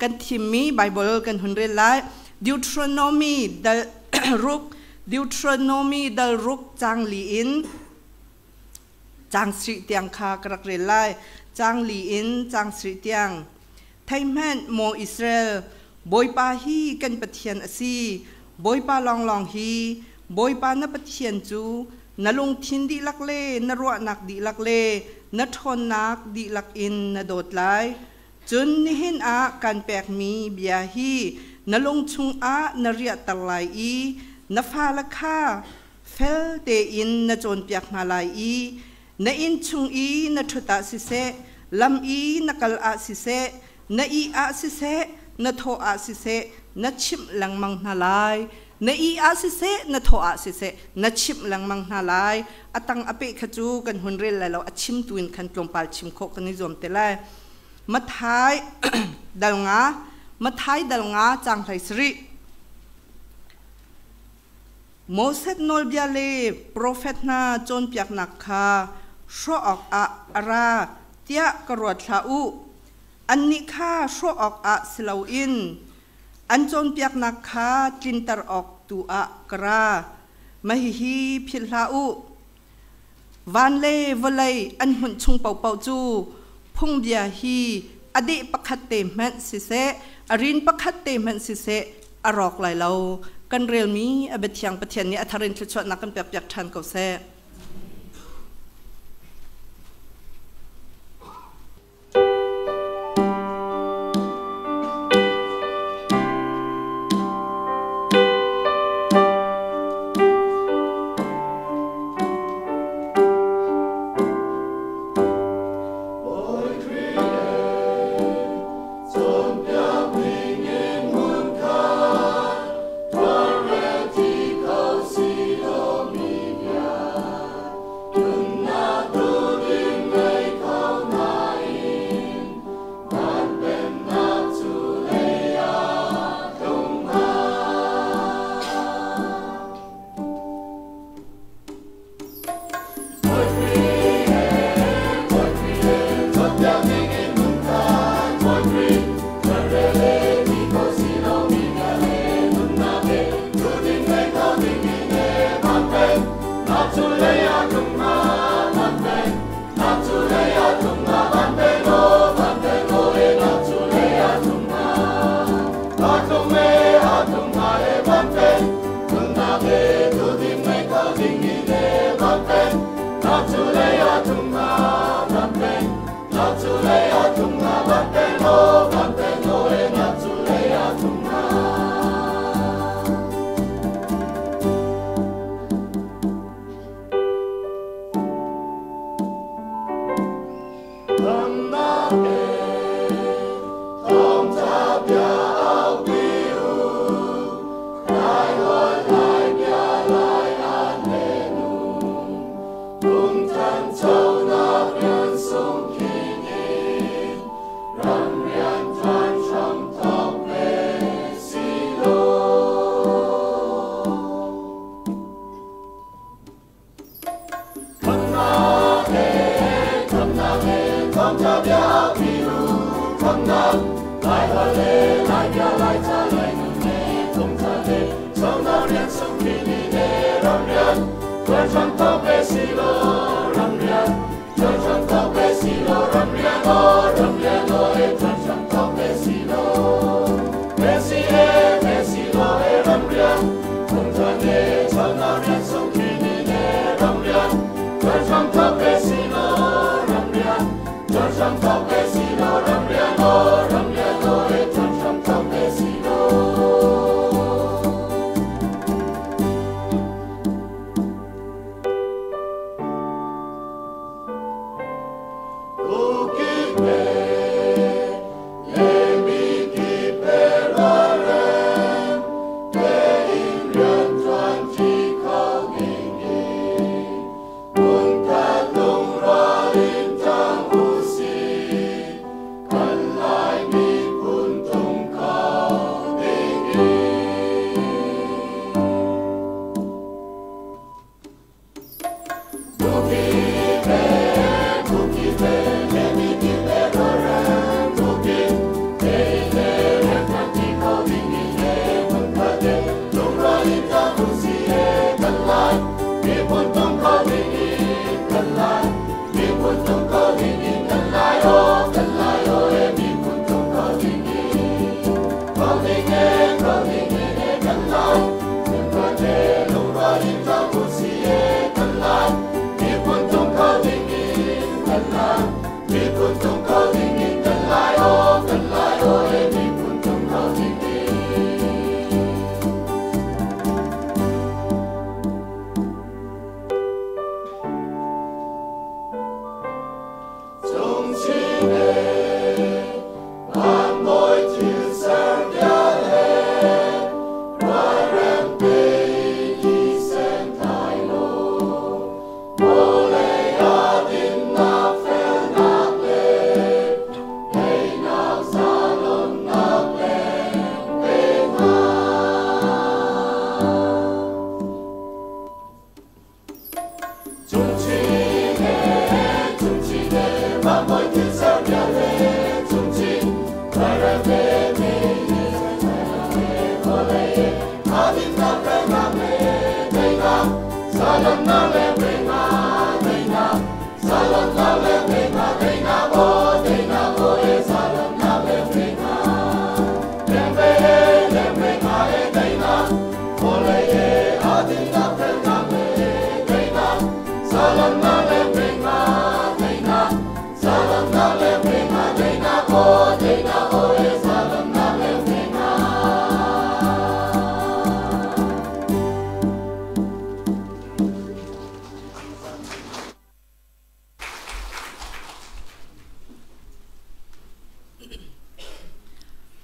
Kan thimmi Bible kan hun rel lai. Deuteronomy dal ruk Deuteronomy dal ruk cang li in cang sri tiang kha ka rak rel lai. Cang li in cang sri tiang. Theihmanh maw Israel, Bawipa hi kan Pathian a si. Bawipa lawnglawng hi Bawipa na Pathian cu na lungthin dihlak le na ruahnak dihlak le na ṭhawnnak dihlak in na dawt lai. Cun nihin ah kan pekmi bia hi na lung chungah na riahter lai i na fale kha fel tein na cawnpiak hna lai i na inn chung i na ṭhut ah siseh, lam i na kal ah siseh, na ih ah siseh, na thawh ah siseh, na chimh lengmang hna lai. Na ih ah siseh, na thawh ah siseh, na chimh lengmang hna lai. A tang a peh kha cu kan hun rel lai lo, a chim tu in khan tlawmpal chim khawh kan i zuam te lai. Mathai dal nga, Mathai dal nga caang hlei sarih. Moses nawlbia le profet hna cawnpiaknak kha hrawh awkah a ra tiah ka ruat hlah u. Annih kha hrawh awkah si loin an cawnpiaknak kha tlinter awk tu ah ka ra. Mah hihi philh hlah u. Van le vawlei an hmunh chung paohpaoh cu phungbia hi a deh pakhat te hmanh siseh, a rin pakhat te hmanh siseh a rawk lai lo. Kan relmi a biathiang Pathian nih a thar in thluachuahnak kan pekpiak ṭhan ko seh.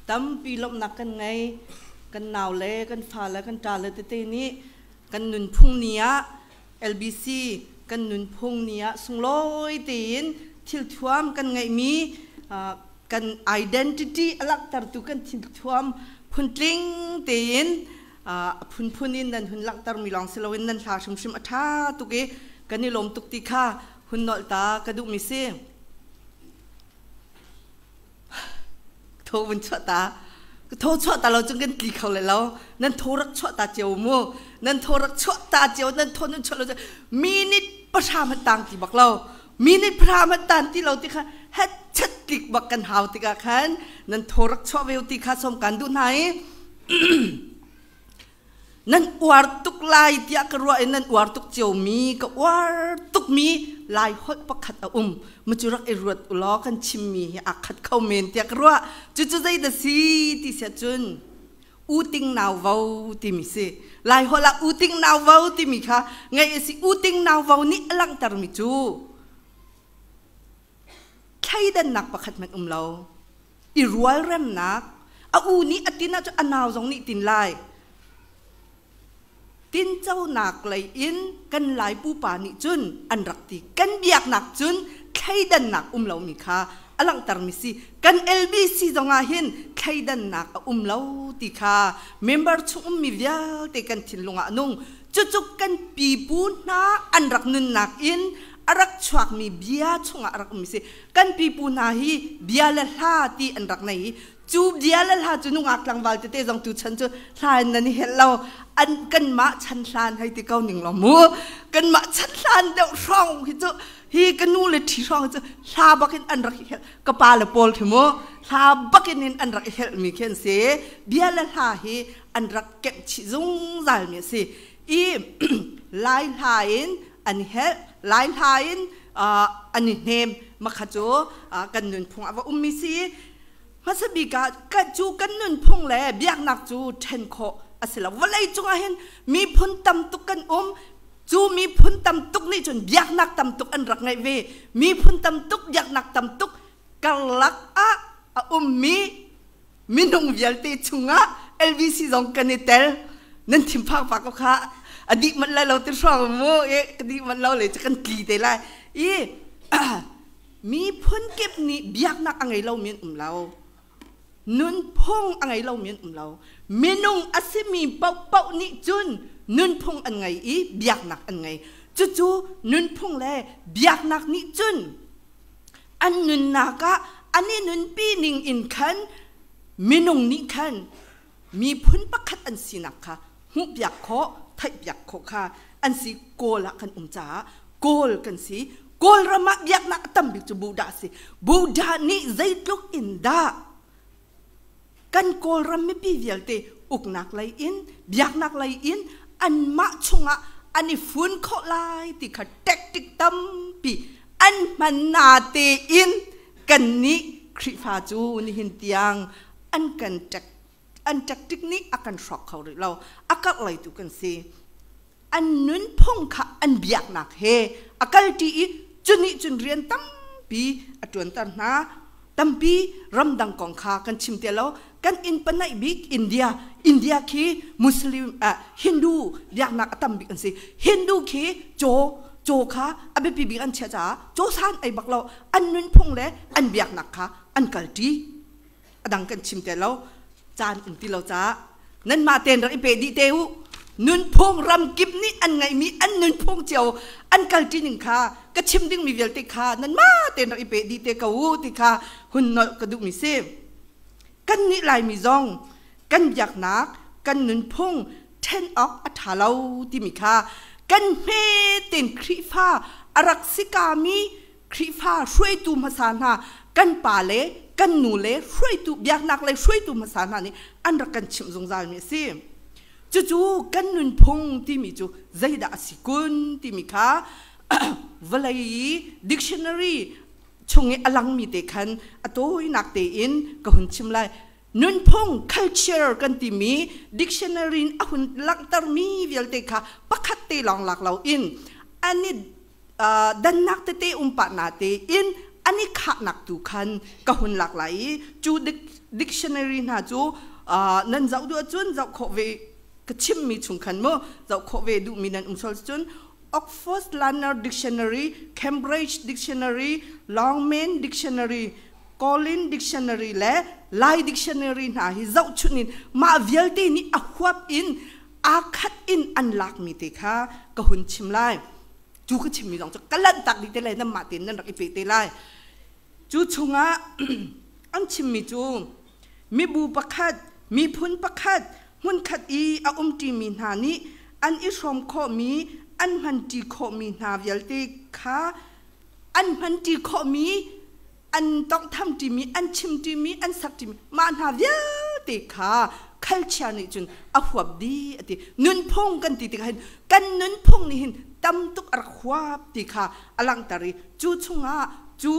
Tampi lawmhnak kan ngei. Kan nau le kan fa le kan ṭa le tete nih kan nunphung ni ah LBC kan nunphung ni ah sunglawi tein thilthuam kan ngeihmi kan identity a langhtertu kan thilthuam phuntling tein a phunphun in nan hun langhtermi lawng si loin nan hla hrimhrim a ṭha tuk i kan i lawm tuk ti kha hun nolh ta ka duhmi si. Tho vun chuah ta. Tho chuah ta lo cun kan tli kho le lo. Nan tho rak chuah ta cio mu. Nan tho rak chuah ta cio nan tho nan chuah lo cun minute pahra hmanh tang ti bak lo. Minute pahra hmanh tan ti lo ti kha het chat tlik bak kan hau tikah khan nan tho rak chuah ve ti kha som kan duh hna i Nan uar tuk lai tiah ka ruah i nan uar tuk ciomi ka uar tukmi Lai holh pakhat a um. Macu rak i ruat u law kan chimmi hi aa khat kho men tiah ka ruah. Cucu zei dah si ti siah cun uting nauvo timi si. Lai holh ah uting nauvo timi kha ngaih a si. Uting nauvo nih a langhtermi cu thleidannak pakhat hmanh um lo. I rualremnak a u nih a tin ahcun a nau zong nih tin lai. Tinconak lei in kan Lai pupa nih cun an rak ti. Kan biaknak cun thleidannak um lomi kha a langhtermi si. Kan LBC zong ah hin thleidannak a um lo ti kha member chung ummi vialte kan thinlung ah a nung. Cucu kan pipu hna an rak nunnak in a rak chuakmi bia chungah a rak ummi si. Kan pipu hna hi bia le hla ti an rak nei i cu bia le hla cu nungak tlangval tete zong tu chan cu hla in nan i helh lo. An kanmah chan hlan hei ti ko ning law mu. Kanmah chan hlan deuh hrawng hi cu hi ka nu le ṭhi hrawng cu hla bak in an rak i helh. Ka pa le pawl khi mu hla bak in an rak i helh mi khi an si. Bia le hla hi an rak kemh chih zungzal mi a si. I Lai hla in an helh, Lai hla in an i hnem. Makha cu kan nunphung a va ummi si. Hmasa bik ah cu kan nunphung le biaknak cu ṭhen khawh a si lo. Vawlei cungah hin miphun tam tuk kan um. Cu miphun tam tuk nih cun biaknak tam tuk an rak ngeih ve. Miphun tam tuk, biaknak tam tuk karlak ah a ummi minung vialte chungah LBC zong kan i tel. Nan thinphang pa ko kha a dih manh lai lo ti hrawng mu e ka dih manh lo le cu kan tli te lai. I miphun kip nih biaknak a ngei lomi an um lo. Nunphung a ngei lomi an um lo. Minung a simi paohpaoh nih cun nunphung an ngei i biaknak an ngei. Cucu nunphung le biaknak nih cun an nunnak ah an i nunpi ning in khan minung nih khan miphun pakhat an sinak kha hmuhpiak khawh, theihpiak khawh kha an si. Kawl ah kan um caah Kawl kan si. Kawlram ah biaknak a tam bik cu Buddha a si. Buddha nih zeitluk in dah kan Kawlram mipi vialte uknak lei in, biaknak lei in anmah chungah an i fun khawh lai ti kha tactic tampi an hman na tein kannih Khrihfa cu nihin tiang an kan an tactic nih a kan hrawk kho rih lo. A karh lei tu kan si. An nunphung kha an biaknak he a kalṭi i cu nih cun rian tampi a ṭuanter hna. Tampi ramdang kong kha kan chim te lo. Kan inn panaih bik India, India khi Muslim Hindu biaknak a tam bik an si. Hindu khi caw caw kha a biapi bik an chiah caah caw san ei bak lo. An nunphung le an biaknak kha an kalṭi. A dang kan chim te lo, caan um ti lo caah nanmah tein rak i pe dih te u. Nunphung ramkip nih an ngeihmi an nunphung cio an kalṭi ning kha ka chim dingmi vialte kha nanmah tein rak i pe dih te ko u ti kha hun nolh ka duhmi si. Kannih Laimi zong kan biaknak kan nunphung ṭhen awk a ṭha lo timi kha kan hme tein Khrihfa A rak si kami Khrihfa hruaitu hmasa hna kan pa le kan nu le hruaitu biaknak lei hruaitu hmasa hna nih an rak kan chimh zungzalmi a si. Cucu kan nunphung timi cu zeidah a si kun timi kha vawlei i dictionary chung i a langmi te khan a tawinak tein ka hun chim lai. Nunphung culture kan timi dictionary in a hun langhtermi vialte kha pakhat te lawng lak loin an i dannak tete um pah na tein an i khahnak tu khan ka hun lak lai i cu dictionary hna cu nan zoh duh ahcun zoh khawh ve ka chimmi chung khan mu zoh khawh ve duhmi nan um sual cun Oxford Learner Dictionary, Cambridge Dictionary, Longman Dictionary, Collins Dictionary le Lai Dictionary hna hi zohchunh in mah vialte nih a huap in aa khat in an lakmi te kha ka hun chim lai. Cu ka chimmi zong cu ka lanhtak dih te lai nan mah tein nan rak i pe te lai. Cu chungah an chimmi cu mibu pakhat, miphun pakhat, hmunkhat i a umṭimi hna nih an i hrawm khawhmi, an hmanṭi khawhmi hna vialte kha an hmanṭi khawhmi, an tawnghthamṭimi, an chimṭimi, an sakṭimi mah hna vialte kha culture nih cun a huap dih a ti. Nunphung kan ti tikah hin kan nunphung nih hin tam tuk a rak huap ti kha a langhter i cu chungah cu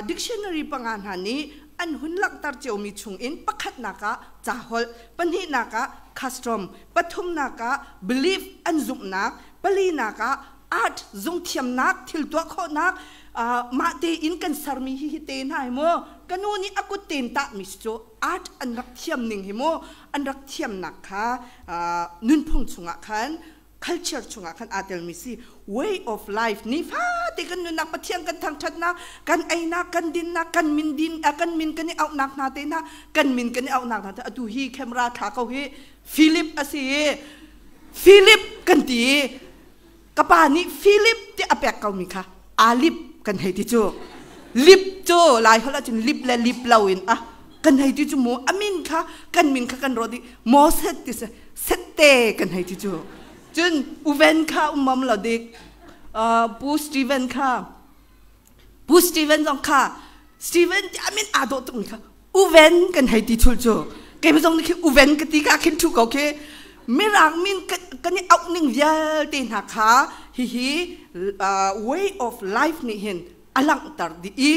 dictionary panga hna nih an hun langhter ciomi chungin pakhatnak ah caholh, pahnihnak ah custom, pathumnak ah belief an zumhnak, palinak ah art zungthiamnak thil tuah khawhnak mah tein kan sermi hi hi te hna hi mu ka nu nih a kut tein tahmi cu art an rak thiam ning hi mu an rak thiamnak kha nunphung chungah khan culture chungah khan aa telmi si way of life nifate kan nunnak Pathian kan thangṭhatnak kan einak kan dinnak kan min din kan min kan i auhnak hna te hna kan min kan i auhnak hna te atu hi camera thla ko hi Philip a si i Philip kan ti i ka pa nih Philip ti a pek ko mi kha Alip kan hei ti cu lip cu lai holh ahcun lip le lip lo in a kan hei ti cu mu a min kha kan min kha kan rawt i Moses ti si sette kan hei ti cu cun uven kha umam lo dik Pu Steven kha Pu Steven zong kha Steven ti a min aa dawh tuk mi kha uven kan hei ti thul cu kei zong nih khi uven ka ti ka khin thu ko khi mirang min kan i auh ning vialte hna kha hihi way of life nih hin a langhter dih i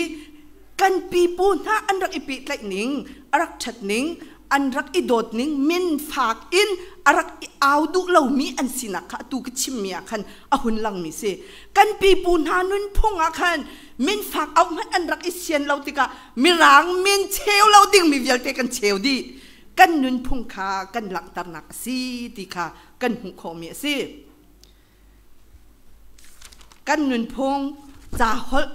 kan pipu hna an rak i pehtlaih ning a rak ṭhat ning an rak i dawt ning min fak in a rak i au duh lomi an sinak kha atu ka chimmi ah khan a hun langmi si kan pipu hna nunphung ah khan min fak auh hmanh an rak i sian lo tikah mirang min cheu lo dingmi vialte kan cheu dih kan nunphung kha kan langhternak a si ti kha kan hmuh khawhmi a si kan nunphung ca holh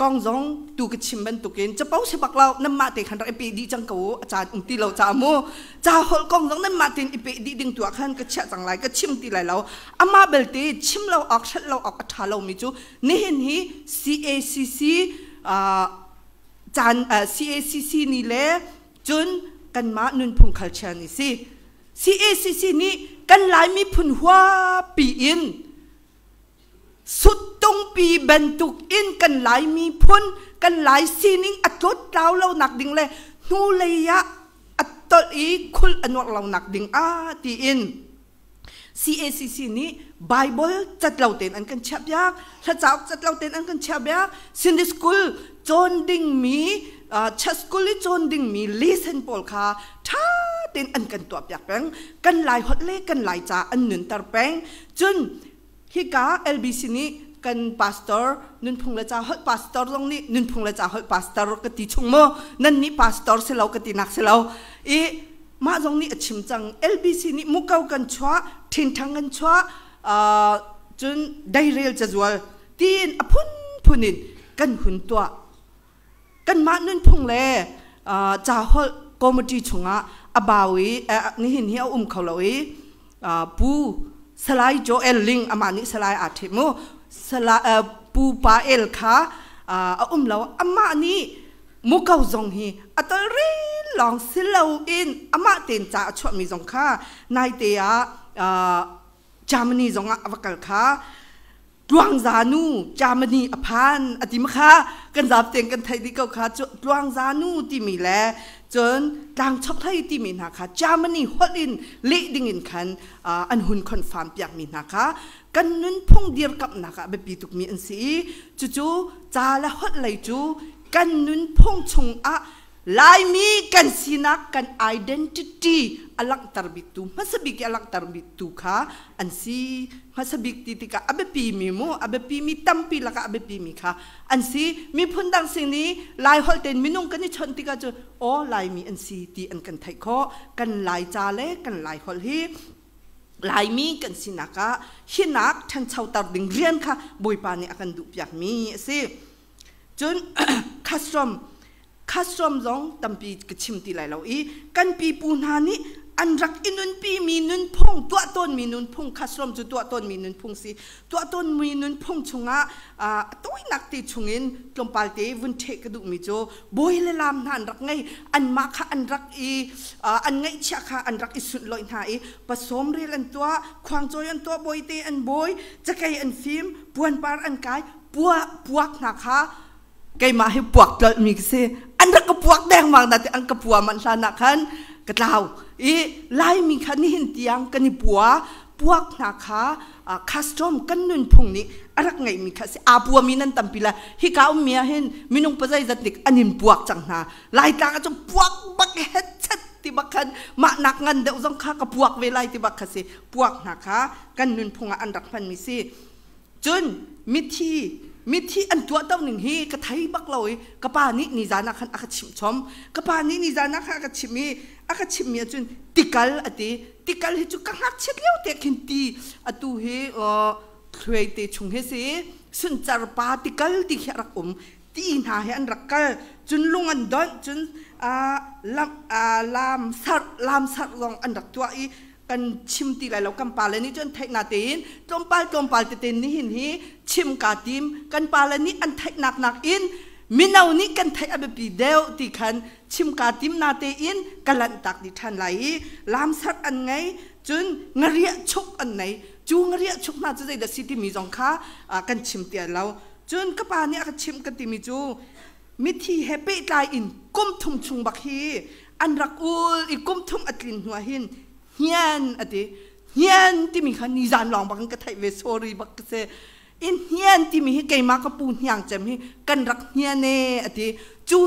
kong zong tu ka chim bantukin capo si bak lo nanmah te khan rak i pe dih cang ko u a caan um ti lo ca mu ca holh kong zong nanmah tein i pe dih ding tu ah khan ka chiah cang lai ka chim ti lai lo amah belte chim lo awk hrelh lo awk a ṭha lomi cu nihin hi CACC caan CACC ni le cun kanmah nunphung culture ni si CACC nih kan Lai miphun huapi in Suttungpi bantuk in kan Lai miphun, kan Lai sining a tlawttlau lonak ding le hnulei ah a tolh i khul a nuarh lonak ding ah tiin CACC nih Bible cat lo tein an kan chiahpiak, hla cauk cat lo tein an kan chiahpiak, Sunday school cawn dingmi, church school i cawn dingmi lesson pawl kha ṭha tein an kan tuahpiak peng. Kan Lai holh le kan Lai ca an nunter peng. Cun hika LBC nih kan pastor nunphung le ca holh pastor zong nih nunphung le ca holh pastor ka ti chung maw nan nih pastor si lo ka ti nak si lo i mah zong nih a chim cang LBC nih muko kan chuah ṭhinṭhang kan chuah cun deirel cazual tiin a phunphun in kan hun tuah kanmah nunphung le ca holh committee chungah a bau i nihin hi a um kho lo i pu Salai Joel Ling amah nih Salai aa ṭhim mu Salai pu Pa El kha a um lo amah nih muko zong hi a tol ril lawng si loin amah tein ca a chuahmi zong kha naite ah Germany zong ah a va kal kha. Tluangza nu Germany a phan a ti kha kan zap tein kan theih dih ko kha. Tluangza nu timi le cun tlangchok hlei timi hna kha Germany holh in leh ding in khan an hun confirm piak mi hna kha kan nunphung dirkamhnak ah biapi tukmi an si i, cucu ca le holh lei cu kan nunphung chungah Laimi kan sinak, kan identity a langhter biktu, hmasa bik i a langhter biktu kha an si. Hmasa bik ti tikah a biapi mi mu, a biapi mi tampi lakah a biapi mi kha an si. Miphun dang sin i Lai holh tein minung kan i chawnh tikah cu aw, Laimi an si ti an kan theih khawh. Kan Lai ca le kan Lai holh hi Laimi kan sinak ah hinak ṭhanchoter ding rian kha Bawipa nih a kan duhpiak mi a si. Cun custom custom zong tampi ka chim ti lai lo i, kan pipu hna nih an rak i nunpi mi nunphung, tuah tawnmi nunphung, custom cu tuah tawnmi nunphung si. Tuah tawnmi nunphung chungah a tawinak te chungin tlawmpal te vun ṭheh ka duhmi cu bawi le lam hna an rak ngei. Anmah kha an rak i an ngeihchiah kha an rak i sunhlawih hna i pasawm rel an tuah, khuangcawi an tuah, bawite an bawi, cakei an fim, puanpar an kai, puak hna kha. Keimah hi puak tlolh mi ka si. An rak ka puak dengmang na ti, an ka pua manh hlan ah khan ka tlau i. Laimi kha nihin tiang kan i pua, puak hna kha custom kan nunphung nih a rak ngeihmi kha si. Aa puami nan tampi la. Hika ummi ah hin minung pazei zat nik an in puak cang hna. Laitlang ah cun puak bak het chet ti bak khan, mah nak ngan deuh zong kha ka puak ve lai ti bak kha si. Puak hna kha kan nunphung ah an rak hmanmi si. Cun mithi an tuah to ning hi ka thei bak lo i, ka pa nih nizan ah khan a ka chimh chom. Ka pa nih nizan ah khan a ka chimh i, a ka chimhmi ahcun tikal a ti. Tikal hi cu ka ngakchiat lio te khin ti atu hi thluai te chung hi si, suncar pa tikal ti khi a rak um. Ti hna he an rak kal, cun lung an donh, cun lam sarh, lam sarh zong an rak tuah i kan chim ti lai lo. Kan pale nih cun theih na tein tlawmpal tlawmpal tete nihin hi chim ka tim. Kan pale nih an theihnak nak in mino nih kan theih a biapi deuh ti khan chim ka tim na tein ka lanh tak di ṭhan lai i, lamsar an ngei, cun ngariah chuk an nei. Cu ngariah chuk hna cu zeidah si timi zong kha kan chim ti lo. Cun ka pa nih a ka chimh ka timi cu mithi he pehtlai in kum thum chung bak hi an rak ul i, kum thum a tlin hnu ah hin hnian a ti. Hnian timi kha nizan lawng bak in ka theih ve, sorry bak ka si. In hnian timi hi keimah ka pu hniang cem hi kan rak hnian e a ti. Cu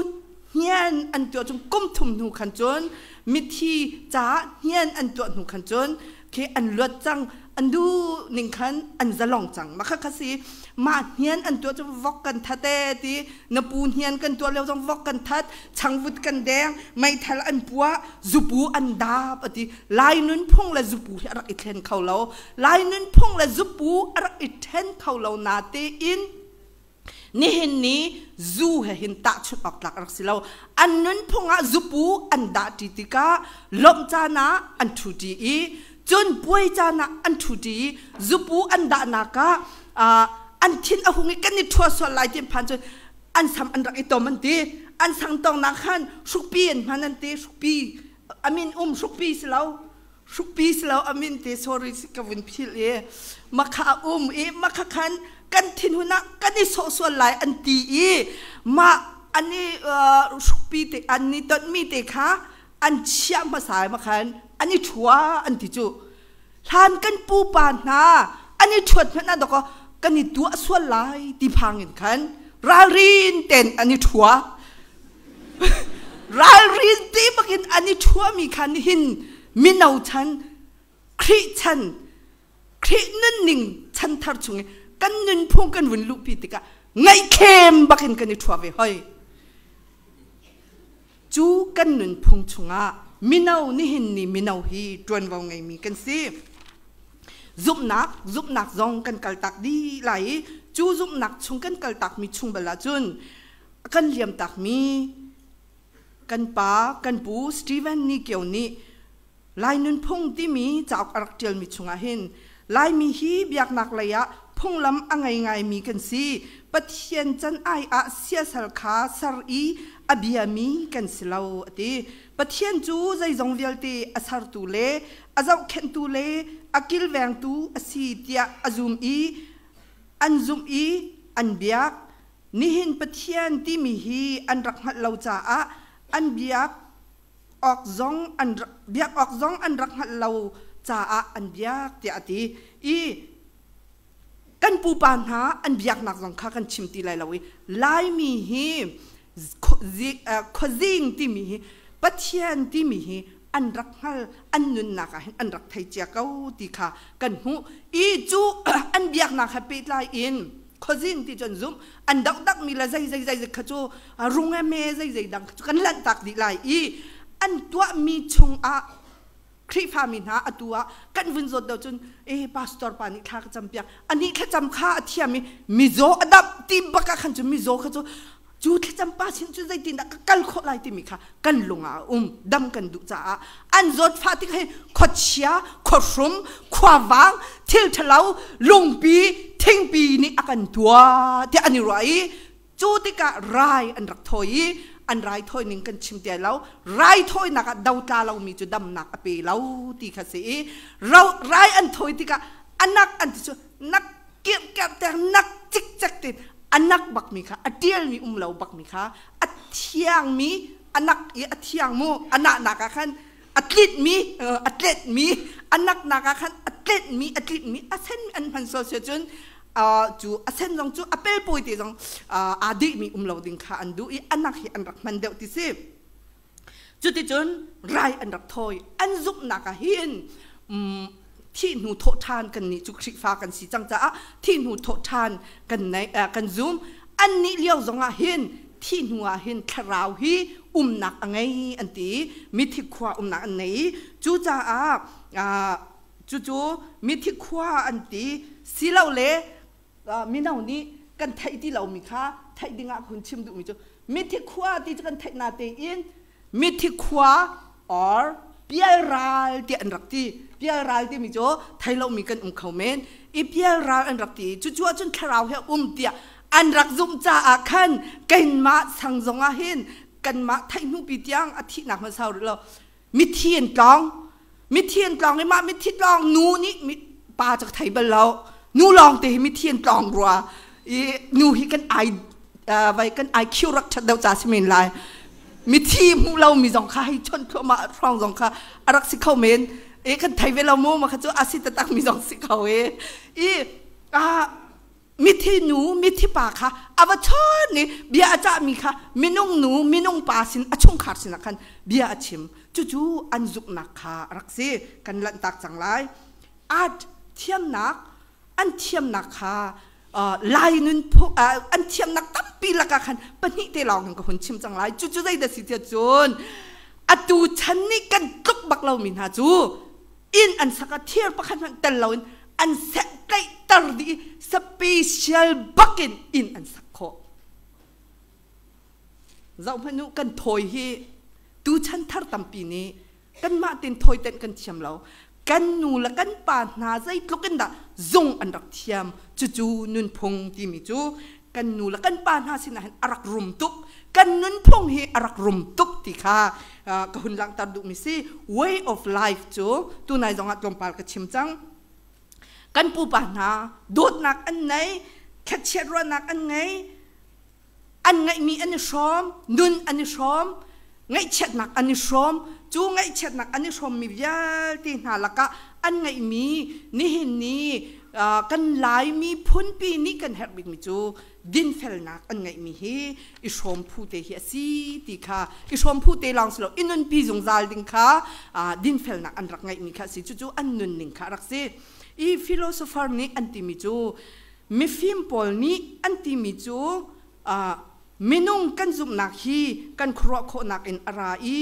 hnian an tuah chung kum thum hnu khan, cun mithi caah hnian an tuah hnu khan cun khi an luat cang, an du ning khan an zalong cang. Mah kha kha si. Mah hnian an tuah cu vok kan that e ti. Na pu hnian kan tuah lio zong vok kan that, changvut kan deng, meithal an puah, zupu an dap ati. Lai nunphung le zupu hi a rak i thlen kho lo. Lai nunphung le zupu a rak i then kho lo na te in nihin ni zu he hin tahchunh awk tlak rak si lo. An nunphung ah zupu an dah ṭi tikah lawmh caan ah an ṭhu ṭi i, cun puai caan ah an ṭhu ṭi i, zupu an dahnak ah an thin a hung i kan i ṭhua sual lai ti an phan cun an sam an rak i tom an ti. An sang tongnak khan hrukpi an hman an ti. Hrukpi amin um, hrukpi si lo, hrukpi si lo amin te, sorry, ka vun philh i. Makha a um i makha khan kan thinhun ah kan i sawh sual lai an ti i, mah an i hrukpi te an i tonhmi te kha an chiah hmasa i makhan an i ṭhua an ti. Cu hlan kan pupa hna an i ṭhuat hmanh ah dawkaw kan i tuah sual lai ti phang in khan ralrin ten an i ṭhua. Ralrin ti bakin an i ṭhuami kha nihin mino chan, Khrih chan, Khrih nunning chanthar chung i kan nunphung kan vun luhpi tikah ngaihthlem bakin kan i ṭhua ve hoi. Cu kan nunphung chungah mino, nihin ni mino hi ṭuanvo ngeimi kan si. Zumhnak, zumhnak zong kan kaltak dih lai i, cu zumhnak chung kan kaltakmi chung bal ahcun kan liamtakmi kan pa, kan pu Stephen Ni Kio nih Lai Nunphung timi cauk a rak ṭialmi chungah hin Laimi hi biaknak lei ah phunglam a ngei ngaimi kan si. Pathian can ai ah siasal kha ser i a biami kan si lo a ti. Pathian cu zeizong vialte a sertu le a zohkhenhtu le a kilvengtu a si tiah a zum i. An zumh i an biak. Nihin Pathian timi hi an rak hngalh lo caah an biak awk zong an biak awk zong an rak hngalh lo caah an biak tiah a ti. I kan pupa hna an biaknak zong kha kan chim ti lai lo i Laimi hi khuazing timi hi Pathian timi hi an rak hngal, an nunnak ah hin an rak thei cia ko ti kha kan hmuh i cu an biaknak he pehtlai in khuazing ti cu an zumh. An dokdak mi le zei zei zei kha cu rung me zei zei dang kha cu kan lanh tak dih lai i an tuahmi chungah Khrihfami hna atu ah kan vun zawt deuh cun e pastor pa nih thla ka cam piak, anih thlacam kha a thiam i mizaw a damh ti bak ah khan cu mizaw kha cu cu thlacam pa sin cu zeitindah ka kal khawh lai timi kha kan lung ah a um. Dam kan duh caah an zawtfah tik hi khuachia, khuahrum, khuavang, thil ṭhalo, lungpi, thingpi nih a kan tuah tiah an i ruah i cu tikah rai an rak thawi i an rai thawi ning kan chim ti lo. Raithawinak ah dotla lomi cu damnak a pe lo ti kha si i rai an thawi tikah anak an ti cu nak kirhkerh ter nak cikcek tin anak bakmi kha, a ṭialmi um lo bakmi kha, a thiangmi anak i a thiang mu anah nak ah khan a tlitmi a tletmi anak nak ah khan a tletmi a tlitmi a sen an hman sual sia cun cu a sen zong cu a pelpawi te zong aa dihmi um lo ding kha an duh i anak hi an rak hman deuh ti si. Cuticun rai an rak thawi. An zumhnak ah hin thih hnu thawh ṭhan, kan nih cu Khrihfa kan si cang caah thih hnu thawh ṭhan kan nei, kan zum. An nih lio zong ah hin thih hnu ah hin thlarau hi umnak a ngei an ti, mithi khua umnak an nei i cucaah cucu mithi khua an ti silole mino nih kan theih ti lomi kha theih dingah hun chim duhmi cu mithi khua ti cu kan theih na tein mithi khua or pialral ti an rak ti. Pialral timi cu thei lomi kan um kho men i pialral an rak ti. Cucu ahcun thlarau he um tiah an rak zumh caah khan keimah sang zong ah hin kanmah theih hnupi tiang a thihnak hmasa rih lo mithi an tlawng, mithi an tlawng i mah mithi tlawng nu nih pa cu ka thei bal lo, nu lawng te hi mithi an tlawng rua i nu hi kan ai vai kan IQ rak ṭhat deuh ca si men lai, mithi hmuh lo mi zong kha hei chawnh thluahmah hrawng zong kha a rak si kho men e, kan thei ve lo mu ma kha cu a si taktak mi zong si kho e. I mithi nu mithi pa kha a va chawn i bia a cahmi kha minung nu minung pa sin a chungkhar sinah khan bia a chim. Cucu an zumhnak kha a rak si. Kan lanhtak cang lai. Art thiamnak, an thiamnak kha Lai nun an thiamnak tampi lakah khan pahnih te lawng in ka hun chim cang lai. Cucu zei dah si tiah cun atu chan nih kan tluk bak lomi hna cu inn an sak ah thir pakhat hmanh tel loin an seh tlaihter dih i special bakin inn an sak khawh. Zoh hmanh u, kan thawi hi tu chan thar tampi nih kanmah tin thawi tenh kan thiam lo. Kan nu le kan pa hna zeitluk in dah zung an rak thiam. Cucu nunphung timi cu kan nu le kan pa hna sinah hin a rak rum tuk. Kan nunphung hi a rak rum tuk ti kha ka hun langhter duhmi si. Way of life cu tunai zongah tlawmpal ka chim cang. Kan pupa hna dawtnak an nei, thlachiat ruahnak an ngei, an ngeihmi an i hrawm, nun an i hrawm, ngaihchiatnak an i hrawm. Cu ngaihchiatnak an i hrawmmi vialte hna lakah an ngeihmi nihin ni kan Laimi phunpi nih kan herh bikmi cu dinfelnak an ngeihmi hi i hrawm phu te hi a si ti kha, i hrawm phu te lawng si lo, i nunpi zungzal ding kha dinfelnak an rak ngeihmi kha a si. Cucu an nunning kha a rak si. I philosopher nih an timi cu, mifim pawl nih an timi cu, minung kan zumhnak hi kan khuaruah khawhnak in a ra i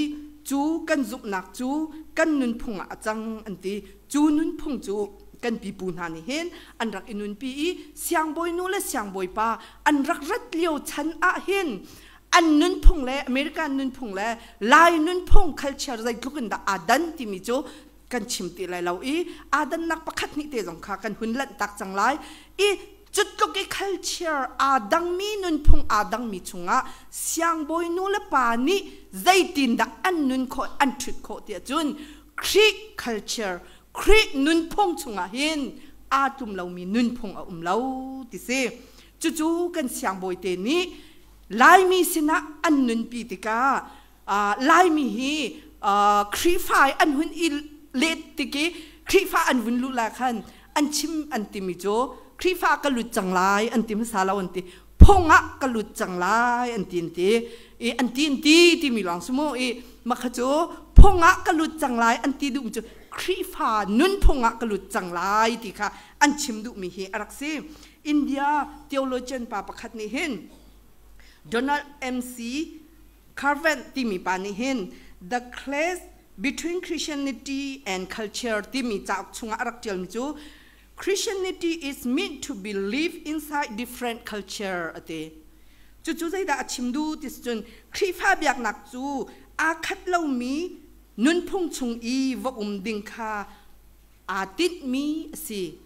cu kan zumhnak cu kan nunphung ah a cang an ti. Cu nunphung cu kan pipu hna nih hin an rak i nunpi i siangbawi nu le siangbawi pa an rak rat lio chan ah hin an nunphung le American nunphung le Lai nunphung culture zeitluk in dah aa dan timi cu kan chim ti lai lo i aa dannak pakhat hnih te zong kha kan hun lanhtak cang lai. I cutluk i culture aa dangmi, nunphung aa dangmi chungah siangbawi nu le pa nih zeitindah an nun khawh, an ṭhut khawh tiah cun Khrih culture, Khrih nunphung chungah hin aa tlum lomi nunphung a um lo ti si. Cucu kan siangbawi te nih Laimi sinah an nunpi tikah Laimi hi Khrihfa i an hun i let tik i Khrihfa an vun luh lai khan an chim an timi cu Khrihfa ka lut cang lai an ti hmasa lo, an ti phung ah ka lut cang lai an ti an ti i an ti an ti timi lawng si mu. I makha cu phung ah ka lut cang lai an ti duhmi cu Khrihfa nunphung ah ka lut cang lai ti kha an chim duhmi hi a rak si. India theologian pa pakhat nih hin, Donald MC Carvent timi pa nih hin, The Clash Between Christianity and Culture timi cauk chungah a rak ṭialmi cu Christianity is meant to be lived inside different culture a ti. Cucu zeidah a chim duh ti cun Khrihfa biaknak cu aa khat lomi nunphung chung i va um ding kha aa tinhmi a si.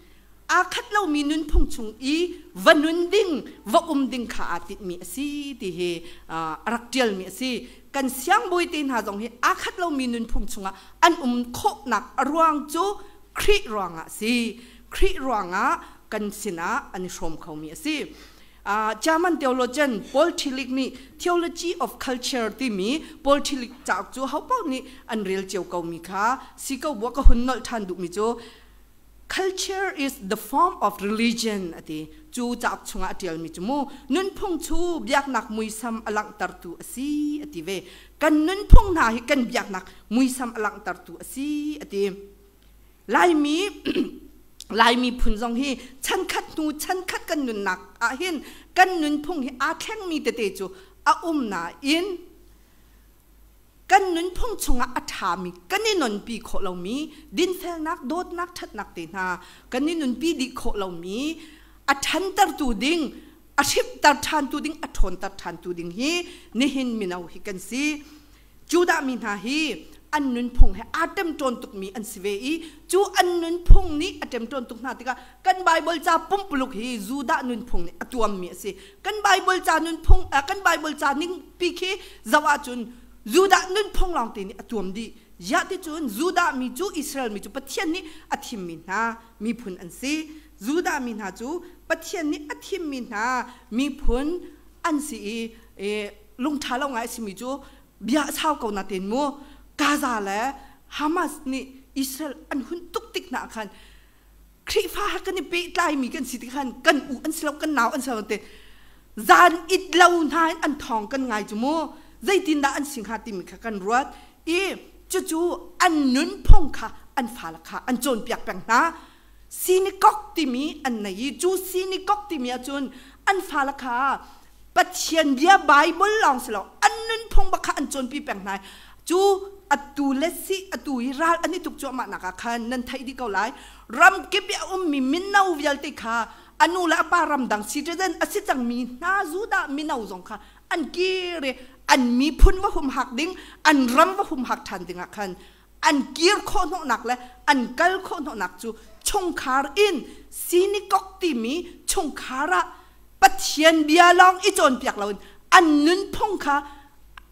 Aa khat lomi nunphung chung i va nun ding, va um ding kha aa tinhmi a si ti hi a rak ṭialmi a si. Kan siangbawi te hna zong hi aa khat lomi nunphung chungah an um khawhnak a ruang cu Khrih ruangah a si. Khrih ruangah kan sinah an i hrawm khomi a si. German theologian Paul Tillich nih Theology of Culture timi Paul Tillich cauk cu hopaoh nih an rel cio komi kha si ko bua ka hun nolh ṭhan duhmi cu culture is the form of religion a ti. Cu cauk chungah a ṭialmi cu mu nunphung cu biaknak muisam a langhtertu a si a ti ve. Kan nunphung hna hi kan biaknak muisam a langhtertu a si a ti. Laimi Laimi phun zong hi chankhat hnu chankhat kan nunnak ah hin kan nunphung hi aa thlengmi tete cu a um nain kan nunphung chungah a ṭhami kan i nunpi khawh lomi dinfelnak, dawtnak, ṭhatnak te hna kan i nunpi dih khawh lomi a ṭhantertu ding, a hripter ṭhantu ding, a ṭhawnter ṭhantu ding hi nihin mino hi kan si. Judah mi hna hi an nunphung he aa ṭemṭawn tukmi an si ve i cu an nunphung nih a ṭemṭawn tuk hna tikah kan Baibal ca pumpuluk hi Judah nunphung nih a tuammi a si. Kan Baibal ca nunphung, kan Baibal ca ning pi khi zoh ahcun Judah nunphung lawngte nih a tuam dih. Ziah ti cun Judah mi cu, Israel mi cu Pathian nih a thimmi hna miphun an si. Judah mi hna cu Pathian nih a thimmi hna miphun an si i lungṭha lo ngai a simi cu bia a sau ko natein mu Gaza le Hamas nih Israel an hun tuk tik hna khan Khrihfa he kan i pehtlaimi kan si ti khan kan u an si lo, kan nau an si lo te zan it lo hna in an thawng kan ngai cu mu zeitindah an si hnga timi kha kan ruat i cucu an nunphung kha an fale kha an cawnpiak peng hna. Synagogue timi an nei i cu synagogue timi ahcun an fale kha Pathian bia Bible lawng si lo, an nunphung bak kha an cawnpi peng hna. Cu atu le si atu i ral an i tuk cuahmah nak ah khan nan theih dih ko lai, ram kip i a ummi mino vialte kha anu le apa ramdang citizen a si cangmi hna Judah mino zong kha an kir i an miphun va humhak ding, an ram va humhak ṭhan ding ah khan an kir khawh hnawhnak le an kal khawh hnawhnak cu chungkhar in synagogue timi chungkhar ah Pathian bia lawng i cawnpiak loin an nunphung kha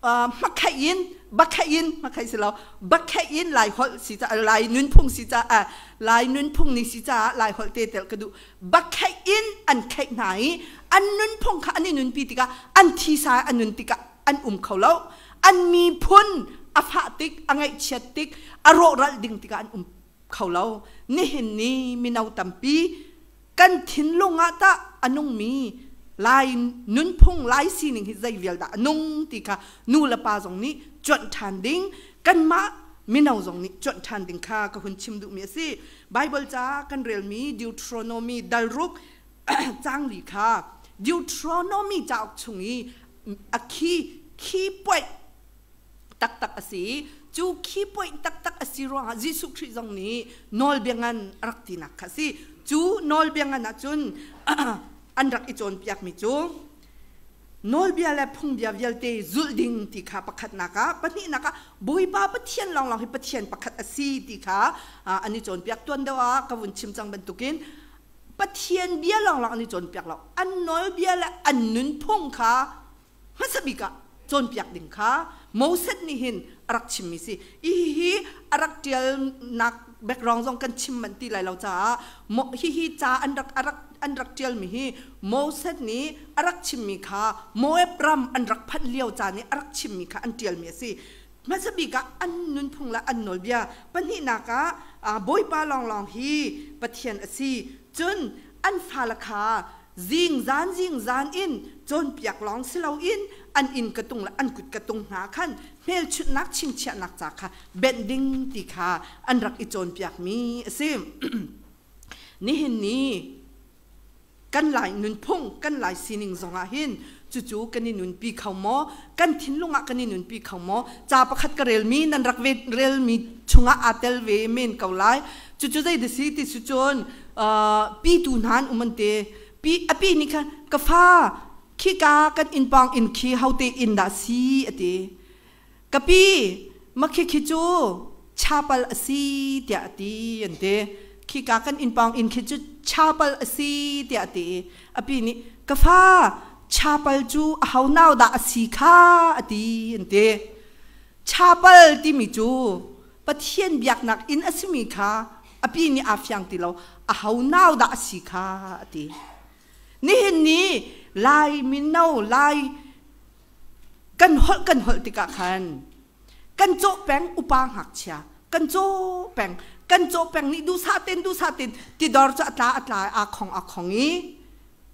hmakheih in bakheih in, hmakheih si lo, bakheih in, Lai holh si ca, Lai nunphung si ca, Lai nunphung ni si caah Lai holh te tel ka duh, bakheih in an kheih hna i an nunphung kha an i nunpi tikah an thisa an nun tikah an um kho lo. An miphun a fah tik, a ngaihchiat tik, a rawhral ding tikah an um kho lo. Nihin ni mino tampi kan thinlung ah tah a nungmi Lai nunphung, Lai sining hi zei vial dah a nung ti kha nu le pa zong nih cuanh ṭhan ding, kanmah mino zong nih cuanh ṭhan ding kha ka hun chim duhmi a si. Bible ca kan relmi Deuteronomy dal 6 caang 4 kha Deuteronomy cauk chung i a key point taktak a si. Cu key point taktak a si ruangah Jesuh Khrih zong nih nawlbia ngan a rak tinak kha a si. Cu nawlbia ngan ahcun an rak i cawnpiakmi cu nawlbia le phungbia vialte zulh ding ti kha pakhatnak ah, pahnihnak ah Bawipa Pathian lawnglawng hi Pathian pakhat a si ti kha an i cawnpiak. Tuan deuh ah ka vun chim cang bantukin Pathian bia lawnglawng an i cawnpiak lo, an nawlbia le an nunphung kha hmasa bik ah cawnpiak ding kha Moses nih hin a rak chimmi si. Hihi a rak ṭialnak background zong kan chim manh ti lai lo caah hihi ca an rak a rak an rak ṭialmi hi Moses nih a rak chimmi kha Moab ram an rak phanh lio caan i a rak chimmi kha an ṭialmi a si. Hmasa bik ah an nunphung le an nawlbia, pahnihnak ah Bawipa lawnglawng hi Pathian a si. Cun an fale kha zingzan zingzan in cawnpiak lawng si loin an inn ka tung le an kut ka tung hna khan hmelchunhnak chingchiahnak ca kha benh ding ti kha an rak i cawnpiakmi a si. Nihin ni kan Lai nunphung, kan Lai sining zongah hin cucu kan i nunpi kho maw? Kan thinlung ah kan i nunpi kho maw? Ca pakhat ka relmi nan rak ve relmi chungah aa tel ve men ko lai. Cucu zei da si ti si cun pitu hna an um an ti. Pi a pi nih khan ka fa khika kan inn pawng inn khi hote inn dah si a ti. Ka pi makhi khi cu chapal a si tiah a ti an ti. Khika kan inn pawng inn khi cu chapal a si tiah a ti i a pi nih ka fa chapal cu a ho nau dah a si kha a ti an ti. Chapal timi cu Pathian biaknak inn a simi kha a pi nih aa fiang ti lo a ho nau dah a si kha a ti. Nihin ni Lai mino Lai kan holh kan holh tikah khan kan cawh peng upa ngakchia kan caw peng kan caw peng nih duhsah ten duhsah ten tidor cu a tla a tla aa khong a khong i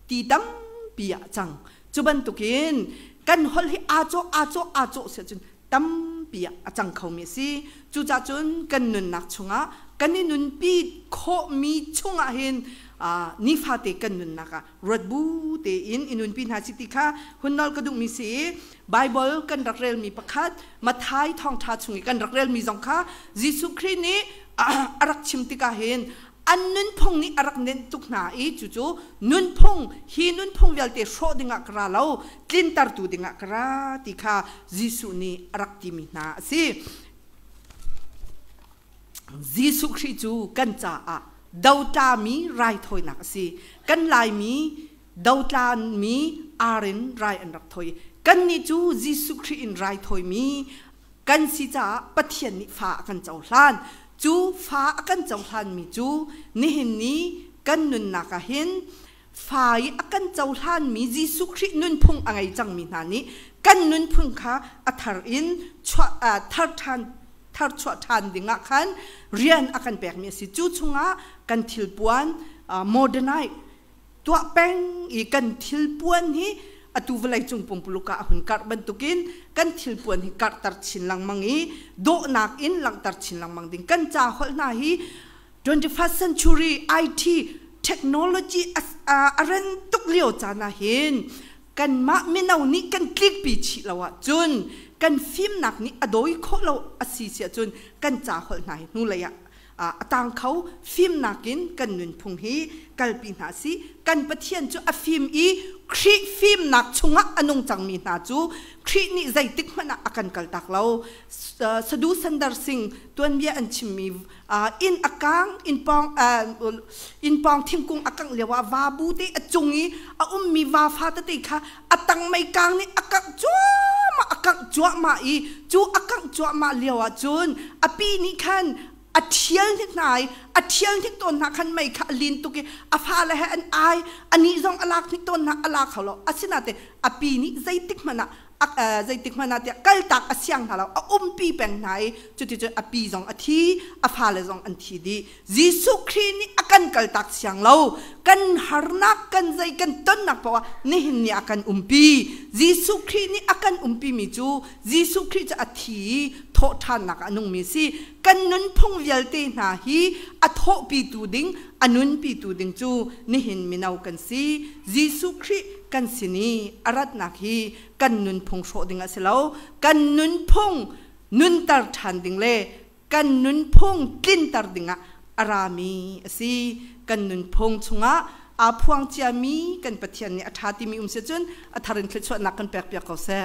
ti tampi ah cang cu bantukin kan holh hi aa cawh aa cawh aa cawh si ahcun tampi ah a cang khomi a si cucaah cun kan nunnak chungah kan i nunpi khawhmi chungah hin nifate kan nunnak ah ruat bu tein i nunpi hna si ti kha hun nawl ka duhmi si i Bible kan rak relmi pakhat Matthai thawngṭha chung i kan rak relmi zong kha Jesuh Khrih nih a rak chim tikah hin an nunphung nih a rak nenh tuk hna i cucu nunphung hi nunphung vialte hrawh dingah ka ra lo tlintertu dingah ka ra ti kha Jesuh nih a rak timi hna a si. Jesuh Khrih cu kan caah dotlami raithawinak a si. Kan Laimi dotlami ar in rai an rak thawi. Kannih cu Jesuh Khrih in raithawimi kan si caah Pathian nih fa a kan cohlan. Cu fa a kan cohlanmi cu nihin ni kan nunnak ah hin fa i a kan cohlanmi Jesuh Khrih nunphung a ngei cangmi hna nih kan nunphung kha a thar in chuah thar ṭhan tharchuah ṭhan dingah khan rian a kan pekmi a si. Cu chungah kan thilpuan modernize tuah peng i kan thilpuan hi atu vawleicung pumpuluk ah a hun karh bantukin kan thilpuan hi karhter chin lengmang i dawhnak in langhter chin lengmang ding. Kan ca holh hna hi 21st century IT technology a ren tuk lio caan ah hin kanmah mino nih kan tlikpi chih lo ahcun kan fimnak nih a dawi khawh lo a si si ahcun kan ca holh hna hi hnulei ah a tang kho. Fimnak in kan nunphung hi kalpi hna si. Kan Pathian cu a fim i Khrih fimnak chungah a nung cangmi hna cu Khrih nih zeitik hmanh ah a kan kaltak lo. Sadu Sandar Singh tuanbia an chimmi inn a kang inn pawng thingkung a kangh lio ah vabu te a cung i a ummi va fa tete kha a tang mei kang nih a kangh cuahmah a kangh cuahmah i cu a kangh cuahmah lio ah cun a pi nih khan a ṭhial hnik hna i a ṭhial hnik tawn hna khan mei kha a lin tuk i a fale he an ai anih zong a lak hnik tawn hna a la kho lo. Asinain a pi nih zeitik hmanh ah zeitik hmanh ah tiah kaltak a siang hna lo, a umpi peng hna i cuticun a pi zong a thi, a fale zong an thi dih. Jesuh Khrih nih a kan kaltak siang lo. Kan harnak kan zei kan tonnak paoh ah nihin ni a kan umpi. Jesuh Khrih nih a kan umpi mi cu Jesuh Khrih cu a thi i thawhṭhannak ah a nungmi a si. Kan nunphung vialte hna hi a thawhpitu ding, a nunpitu ding cu nihin mino kan si. Jesuh Khrih kan sin i a ratnak hi kan nunphung hrawh ding a si lo. Kan nunphung nunter ṭhan ding le kan nunphung tlinter dingah a rami a si. Kan nunphung chungah aa phuang ciami kan Pathian nih a ṭha timi um si cun a thar in thluachuahnak kan pekpiak ko seh.